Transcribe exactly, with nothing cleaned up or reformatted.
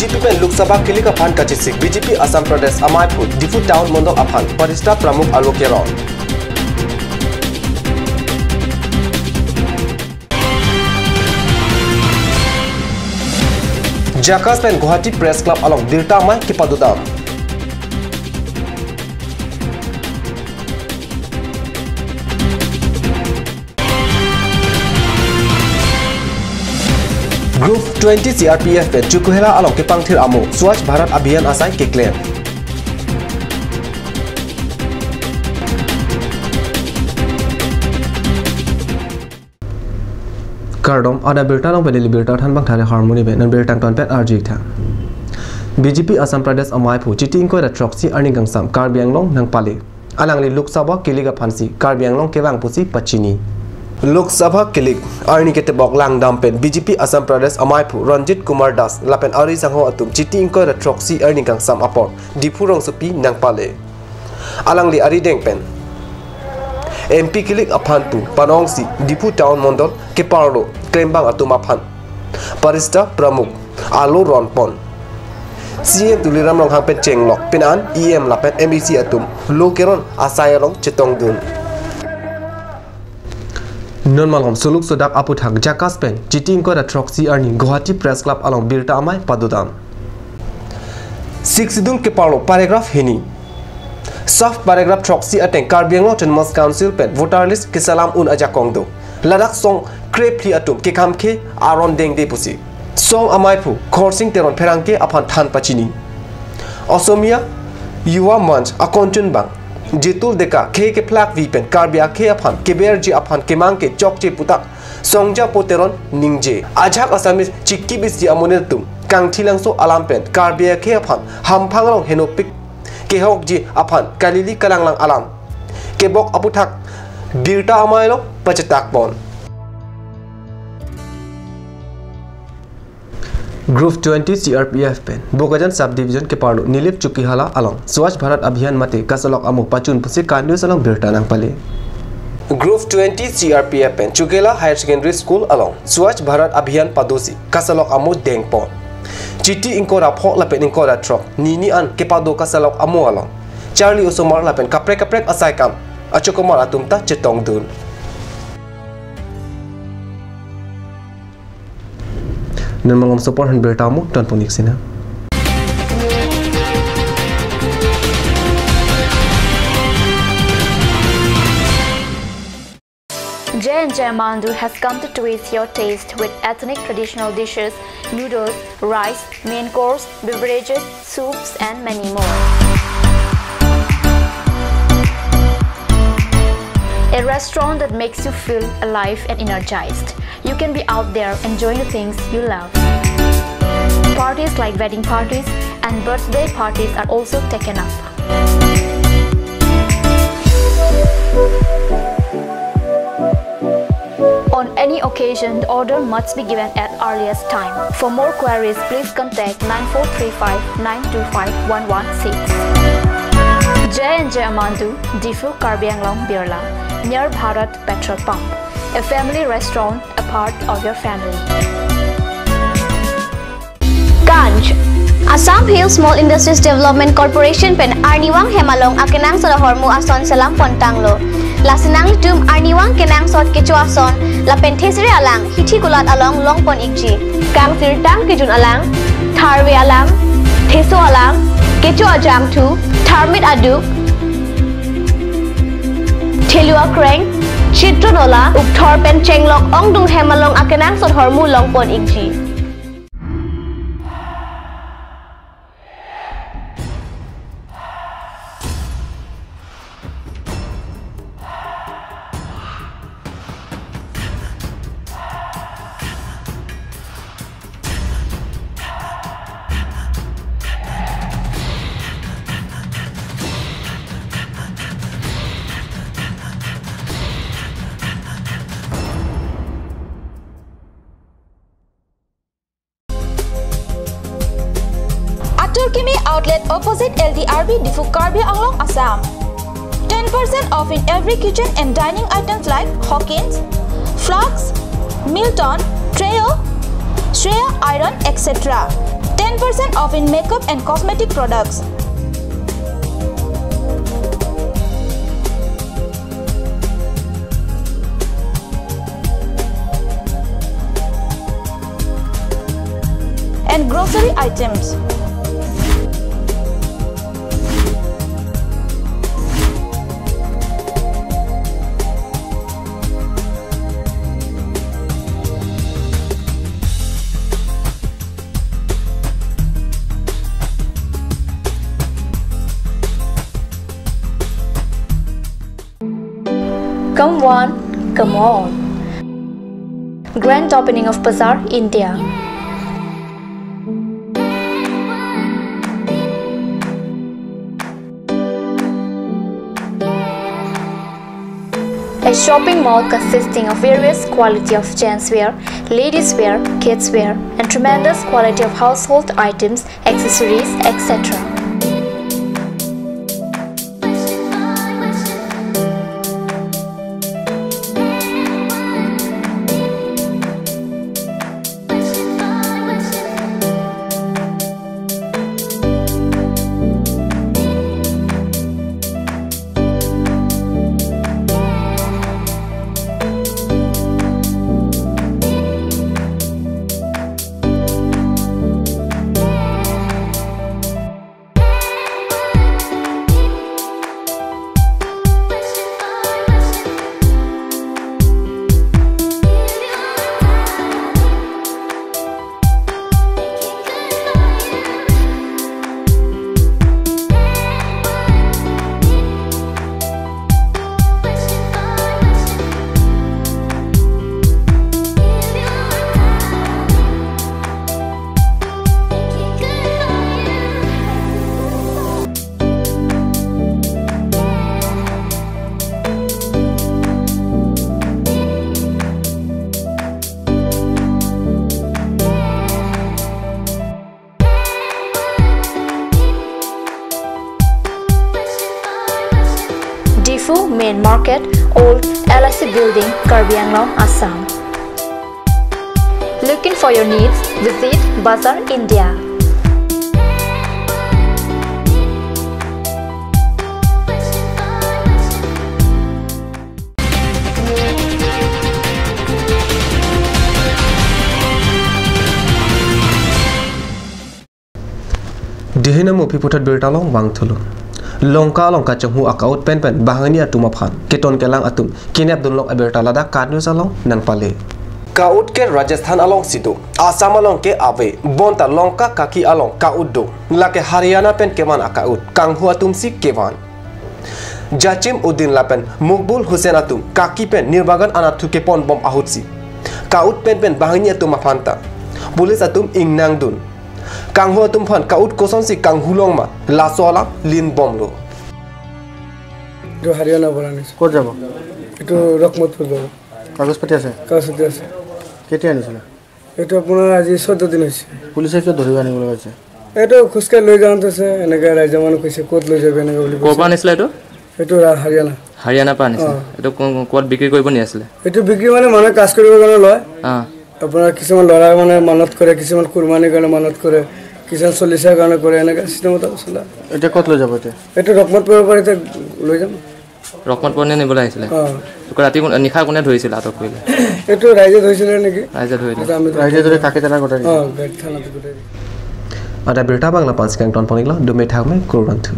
B J P pen Lok Sabha kilik aphan kachesik B J P Assam Pradesh amaiphu Diphu Town Mondol aphan Barista Pramukh alo keron. JACAS pen Guwahati Press Club along birta amei kepadodam. Group twenty C R P F pen Chokihola along kepangthir amo Swachh Bharat Abhiyan asai keklem. Kardom, adap birta along pen neli birta thanbang Thare Harmoni pen, non birta angton pen arju-ik tha. B J P Assam Pradesh amaiphu Chiti ingkoi ra throksi arni kangsam Karbi Anglong nangpale. Alangli Lok Sabha kilik aphansi Karbi Anglong kevang pusi pachini. Lok Sabha kilik arni ketebok langdam pen B J P Assam Pradesh amaiphu Ranjit Kumar Das lapen ari sangho atum Chiti ingkoi ra throksi arni kangsam apor Diphu rongsopi nangpale. Alangli arideng pen M P kilik aphan pu panongsi Diphu Town Mondol keparlo klembang atum aphan Barista Pramukh alo ronpon. C E M Tuliram Ronghang pen chenglok pin an E M lapen M A C atum lo keron asai along chetongdun. Non malom suluk sodak aputhak JACAS pen Chiti ingkoi ra throksi arni Guwahati Press Club along birta amei padodam. Sixth Schedule keparlo paragraph hini, sub paragraph throksi ateng Karbi Anglong Autonomous Council pen voter list keselam un ajakong do. Ladak song krephli atum kekhamkhe aron dengde pusi song amaiphu Khorsing Teron pherangke aphan than pachini. Osomia Yuva Manch akonchun bang Jitul Deka khei kephlakvi pen Karbi akhei aphan keberji aphan kemang ke chokche puta Songja Po Teron ningje. Ajahak Assamese chikibisi amonit atum kangthilangso alam pen Karbi akhei aphan hamphang along henopik kehokji aphan kalili kalanglang alam kebok aputhak birta amei along pachetak pon. Group twenty C R P F pen Bokajan Subdivision keparlo Nilip Chokihola along Swachh Bharat Abhiyan mate kasalok amo pachun pusi kandius along birta nangpale. Group twenty C R P F pen Chokihola Higher Secondary School along Swachh Bharat Abhiyan padosi kasalok amo dengpon. Chiti ingkoi ra pho lapen ingkoi ra throk nini an kepado kasalok amo along charli osomar lapen kaprek kaprek asai kam achokomar atum ta chetongdun. Non malom sopor han birta amo tonpon-ik sina. J and J Mandu has come to twist your taste with ethnic traditional dishes, noodles, rice, main course, beverages, soups, and many more. A restaurant that makes you feel alive and energized. You can be out there enjoying the things you love. Parties like wedding parties and birthday parties are also taken up. On any occasion, the order must be given at earliest time. For more queries, please contact nine four three five nine two five one one six. J and J Mandu, Diphu, Karbi Anglong, Birla, near Bharat Petrol Pump. A family restaurant, a part of your family. Ganj. Assam Hill Small Industries Development Corporation pen arnivang hem along akenangsot ahormu ason selam pontanglo. Lasi nanglitum arnivang kenangsot kecho ason lapen thesere alang hithi kulat along longpon-ikji. Kangsirtang kejun alang, tharve alang, theso alang, kecho ajangthu, tharmit aduk, thelu akreng, chitron ola, ukthor pen chenglok ongdung hem along akenangsot ahormu longpon-ikji. Atur Kimi Outlet, opposite L D R B, Diphu, Karbi Anglong, Assam. Ten percent off in every kitchen and dining items like Hawkins, flasks, Milton, Trio, Shreya iron, et cetera. Ten percent off in makeup and cosmetic products. And grocery items. Come one, come all. Grand opening of Bazaar, India. A shopping mall consisting of various quality of gents wear, ladies wear, kids wear, and tremendous quality of household items, accessories, et cetera. Diphu Main Market, Old L I C Building, Karbi Anglong, Assam. Looking for your needs? Visit Bazaar India. Dihina Mupi puthot birta along vangthulo. Lanka along kachonghu a-ka-ut pen pen banghini atum aphan keton kelang atum kenep dunlong abirta ladak KAT News along nangpale. Ka-ut ke Rajasthan alongsi do, Assam along ke ave, bonta Lanka kaki along ka-ut do. Lake Haryana pen kevan a-ka-ut, kanghu atumsi kevan. Jachim Uddin lapen Mokbul Hussain atum kaki pen nirbagan anatthu keponbom ahutsi ka-ut pen pen banghini atum aphanta police atum ingnangdun. Kanghu atum aphan ka-ut kosonsi kanghulong ma, laso alam linbomlo. এইটো হাৰিয়ানা পৰা আনিছোঁ। ক'ত যাব? এইটো ৰকমতপুৰ যাব। কাগজ পাতি আছে? কাগজ পাতি আছে। কেতিয়া আনিছিলে? এইটো আপোনাৰ আজি চৈধ্য দিন হৈছে। পুলিচে কিয় ধৰিব আনিবলৈ কৈছে? এইটো খোজকাঢ়ি লৈ যাওঁতে আছে, এনেকে ৰাইজৰ মানুহ কৈছে, "ক'ত লৈ যাবি?" এনেকে বুলি ক'ৰ পৰা কৈছে। আনিছিলে এইটো? এইটো ৰা-, হাৰিয়ানা। হাৰিয়ানাৰ পৰা আনিছিলে? অ। এইটো ক-, ক'ত বিক্ৰী কৰিব নি আছিলে? এইটো বিক্ৰী মানে মানুহে কাজ কৰিবৰ কাৰণে লয়। অ। আপোনাৰ কিছুমান ল'ৰাই মানে মানত কৰে, কিছুমান কুৰবানীৰ কাৰণে মানত কৰে, কিছুমান চল্লিছৰ কাৰণে কৰে, এনেকে চিষ্টেম এটা চলে। এতিয়া ক'ত লৈ যাব এতিয়া? এইটো ৰকমতপুৰৰ পৰা এতিয়া লৈ যাম। ৰকমতপুৰ নে নিবলৈ আহিছিলে? অ। তোক ৰাতি কোন-, নিশা কোনে ধৰিছিলে, আটক কৰিলে? এইটো ৰাইজে ধৰিছিলে নেকি? ৰাইজে ধৰিলে। এইটো আমি ৰাইজে ধৰি কাকে থানা গোটাই দিলে? অ, গাড়ী থানাত গোটাই দিলে। Ada birta abang lapu-an si kangton pon-iklo, dome thakme, kurvangthu.